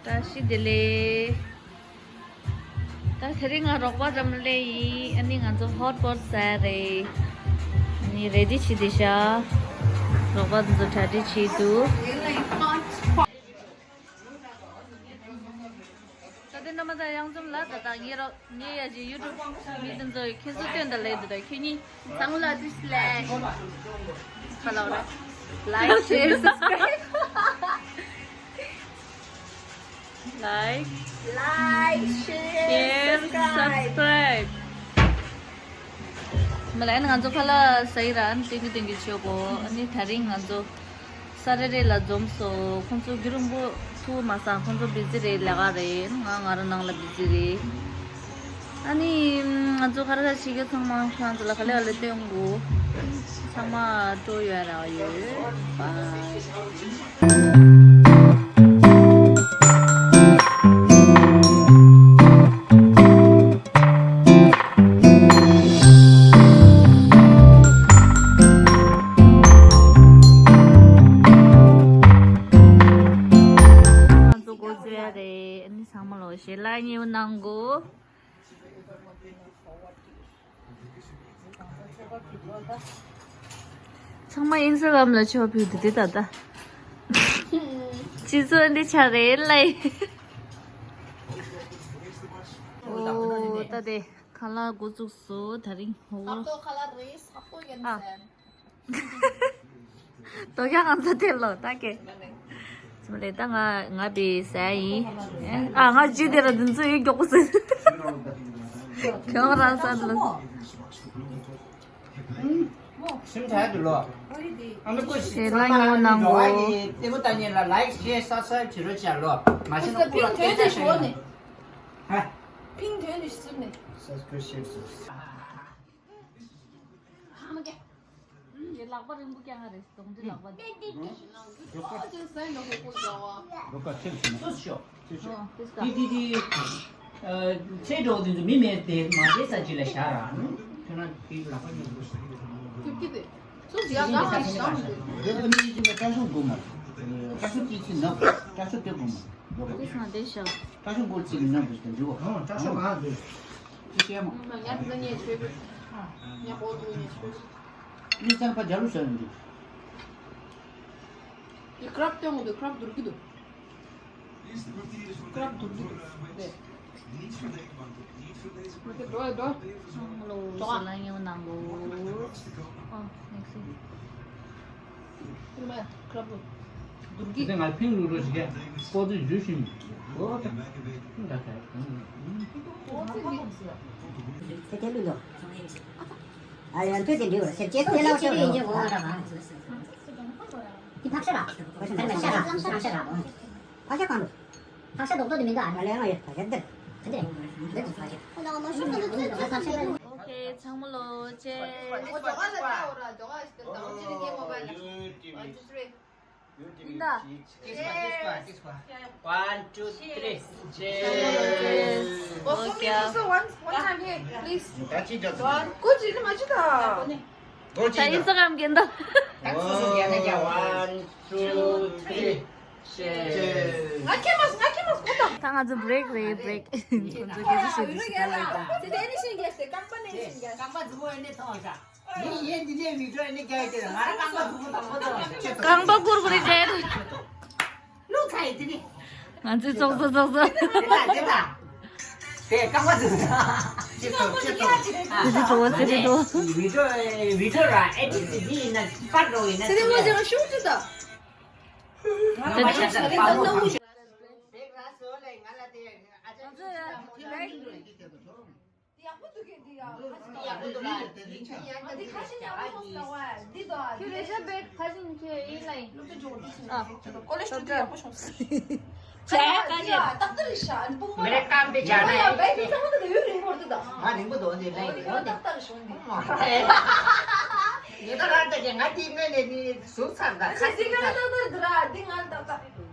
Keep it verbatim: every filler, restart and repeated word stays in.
བཀྲ་ཤིས་བདེ་ལེགས། ད་དེ་རིང་ང་རོགས་པ་འགྲམ་སླེབས་ཡིན། ཨ་ནི་ང་ཚོ་ཧོཊ་པོཊ་ཟ་རེད། ཨ་ནི་རེ་ཌི་བྱེད་བསྡད་ཤག་རོགས་པ་ཚོ་གྲ་སྒྲིག་བྱེད་འདུག་ད་ལྟ་རྣམ་པ་ཚོ་གཡང་འཛོམས་ལ། ད་ལྟ་ངེད་རོགས་ངའི་ཡ་གི་ཡུ་ཊུབ་མི་དེ་ཚོ་ཁྱེད་ཚོ་སྟོན་ད་ལེ་འདུག་ད་ཁྱེད་གཉིས། ཚང་མ་ལ་བཀྲ་ཤིས་བདེ་ལེགས། ཁ་ལག་རེད། ལའིཀ་ཤེར་སབ་སི་ཀ་རའིབ། ལའིཀ། ལའིཀ། ཤེར། ཤེར། སབ་སི་ཀ་རའིབ། སབ་སི་ཀ་རའིབ། མ་ལ་ཡིན་ང་ཚོ་ཁ་ལག་ཟ་ཡི་ར། ཨ་ནི་སྟོན་གི་སྟོན་གི་བྱེད་གོ། ཨ་ནི་དེ་རིང་ང་ཚོ་ས་རེ་རེ་ལ་འཛོམས་སོང་། ཁོང་ཚོ་རྒྱུན་རིང་པོ་ཐུག་མ་སོང་། ཁོང་ཚོ་བི་ཛི་རེད། ལས་ཀ་རེད། ང་ང་རང་ནང་ལ་བི་ཛི་རེད། ཨ་ནི་ང་ཚོ་ཁ་ར་ཁ་ཤི་གི་ཚང་མ་ཁྱེད་ཚོ་ལ་ག་ལེ་ག་ལེ་སྟོན་གོ། ཚང་མ་སྤྲོ་ཡོད་ར་ཡོད། ང་ཚོ་འགོ་བཙུགས་ཡ་རེད། ཨ་ནི་ཚང་མ་ལོ་ཞེ་ལ་ཉེ་བོ་གནང་གོ། ཚང་མ་ཨིན་སི་ཊ་གྷ་རམ་ལ་ཆོ་ཕུལ་དུ་དེ་ད་ལྟ། སྤྱི་ཚོགས་འདི་ཆ་རེད་ལ། ཨོ་ད་དེ་ཁ་ལག་འགོ་བཙུགས་སོ་དེ་རིང་། ཧོ། ཨ། དོ་ཀྱང་ང་ཚོ་དེ་ལོ་ད་ཀེ། ཙམ་རེད། ད་ང་ང་བི་ཟ་ཡིན། ཨ། ང་ཇི་དེ་ར་འདི་ཚོ་ཡོད་མགྱོགས་པོ་ཟེར། ཁྱོད་རང་ཟ་ལོ། སེམས་ཐག་ཏུ་ལོ། ཨ་མི་ཀུ་ཞེ་ལ་ཉོ་ནང་གོ། ལྟད་མོ་ལྟ་མཁན་ལ་ལའིཀ་ཤེར་སབ་སི་ཀ་རའིབ་བྱེད་རོགས་བྱ་ལོ། མ་ཤེས་ན་ཁོ་ལ་སྐད་ཆ་བཤད་ཡོང་། ཧ། ཕིང་དོན་དུ་ཞིབ་ནས། སབ་སི་ཀ་རའིབ་ཤེར་སབ་སི་ཀ་རའིབ། ལག་པ་རིང་པོ་རྐྱང་རེད། གདོང་དྲི་ལག་པ་འདི། ལོ་ཀ་ཆེར་སོང་ན། ཏི་ཏི་ཏི། ཚེ་འགྲོ་དེ་ཚོ་མི་མེད་དེ་མ་བྱེད་ས་ཅིག་ལ་བཞག་ར། ཁྱོད་རང་གི་ལག་པ་ཉོ་དགོས་ས་ཡོད། ཁྱོད་ཀྱི་དེ། སུ་ཟིག་ཡ་ག་ས་ཞིག་ཡོད། ཨ་ནི་ཅི་ལ་སྐྲ་ཤོག་དགོས་མ། སྐྲ་ཤོག་ཏི་ཅི་ནག་སྐྲ་ཤོག་དེ་དགོས་མ། ལོ་ཀ་ཏི་ས་ན་དེ་ཤ། སྐྲ་ཤོག་དགོས་ཅིག་ནག་དེ་ཤ་འདི་བ། ཨ། སྐྲ་ཤོག་ག་ལ་དེ། ཅི་ཤེས་མ། ང་ཉ་དེ་ཉེ་ཆོས་པས། ཉ་པོ་དེ་ཉེ་ཆོས་པས། ནི་ཚན་པ་རྒྱ་ལུ་ཤ་ཡོད་འདི། དེ་ཀྲབ་སྟོན་འོང་དུས་ཀྲབ་བསྡུར་གི་འདུག་ཀྲབ་བསྡུར་གི་འདུག་དེ། མ་གི་འགྲོ་ཡ་འགྲོ། ཚང་མ་ལོ་ཟ་ལ་ཉེ་བོ་གནང་གོ། ཨ། ནེག་སི། དེ་མ་ཀྲབ་བསྡུར་གི། དེ་ང་ཕིང་རུ་རུ་ཞིག་ག་སྤོ་ཏི་ཞུ་ཞིང་། ཨོ་ད། ད་ད། དེ་དེ་ལུས་འདུག་ཨ་ཡང་ཐོས་དེ་འདྲི་བར་སེར་སྐྱེས་ཐོས་ལ་བ་ཤོར་རེད། འདི་ཕག་ཤ་ར། ཕག་ཤ་ར། ཕག་ཤ་ར། ཕག་ཤ་གང་འདུག་ཕག་ཤ་རྡོག་རྡོག་དེ་མི་འདུག་ཨ། ང་ལ་ཡང་ཡོད། ཕག་ཤ་འདིར། འདིར་འདུག་ཕག་ཤ། ཕག་ཤ། ཨོ་ཁེ། ཚང་མ་ལོ་ཅེ། One, two, three. Cheers. Okay. One, one time here, please. One. Go, Jin, ma, Jin. Go, Jin. Instagram ཁེ་འདུག One, two, three. Cheers. ང་ཁེ་མ་སོང་། ང་ཁེ་མ་སོང་། ད་ང་ཚོ་བྷི་རེག་རེད། བྷི་རེག་ཁོང་ཚོ་སྐད་ཆ་བཤད་དུས་ཤི་ཁ་ལེ་ད། དེ་དེ་ནི་ཤིང་རྒྱས་ཏེ། རྐང་པ་ནི་ཤིང་རྒྱས། རྐང་པ་མཛུབ་མོ་ཡོད་ནི་ཐོང་ཤ། ཡིན་ཡིན། འདི་ནས་མི་འགྲོ་ནི་རྒྱ་ཡི་དེ་ང་རང་རྐང་པ་མཛུབ་མོ་དང་པོ་དང་། རྐང་པ་ཀུར་ཀུར་རེ་རྒྱ་ཡི། ལུག་ཚ་ཡི་དེ་ནི། ང་ཚོའི་ཚོགས་གཙོ་ཚོགས་གཙོ། དེ་ལ་དེ་ལ། དེ་རྐང་པ་མཛུབ་མོ་དང་། ཅི་ཐོག་ཅི་ཐོག་དེ་ཚོ་ཚོགས་པ་ཟེར་དེ་ཐོག་བི་ཌིའོ་བི་ཌིའོ་ར་ཨེ་ཌིཊ་དེ་ཡིན་ན་པར་འགྲོ་ཡིན་ན། ཚེ་རིང་མ་ཅན་ཤུགས་ཅི་ད། ང་ལ་མ་ཤ་ཚ་པ་མོ། དེ་ང་ཚོ་ཡ་དེ་ཡ། ཡག་པོ་འདུག་གས་འདི་ཡ། ཡག་པོ་འདུག་ལ། འདི་ཁ་ཤས་ཡག་པོ་བྱུང་སོང་ད་བ། འདི་དང་ཁྱོད་རེ་ཞབས་པད་ཁ་ཤས་ཁྱོད་ཡིན་ལ་ཡིན། སློབ་གྲྭ་འགྲོ་འདི་ཞིག་ཨ། ཀོ་ལེཇ་འགྲོ་འདི་ཡག་པོ་བྱུང་སོང་། བྱས་ཀ་ནས། ཏག་ཏག་རེད་ཤག་ཨ་ནི་དཔུང་པ་མི་རེ་ཀམ་པའི་ཇ་ན་ཡ་ཡིན། བས་འདི་ཚང་མ་ད་ཡུན་རིང་པོ་རེད་ད། ང་རིང་པོ་འདུག་འདི་ལ་ཡིན། ཏག་ཏག་རེད་བྱུང་འདི། ངེད་ད་རང་ལྟ་ཅེ་ང་འདི་སྨན་ནས་ནི་ཟུག་ཚར་ད། ཁ་ཤས་འདི་ང་ལ་ཏག་ཏག་རེད་ད་ར། འདི་ང་ལ་ཏག་ཏག་རེད་འདུག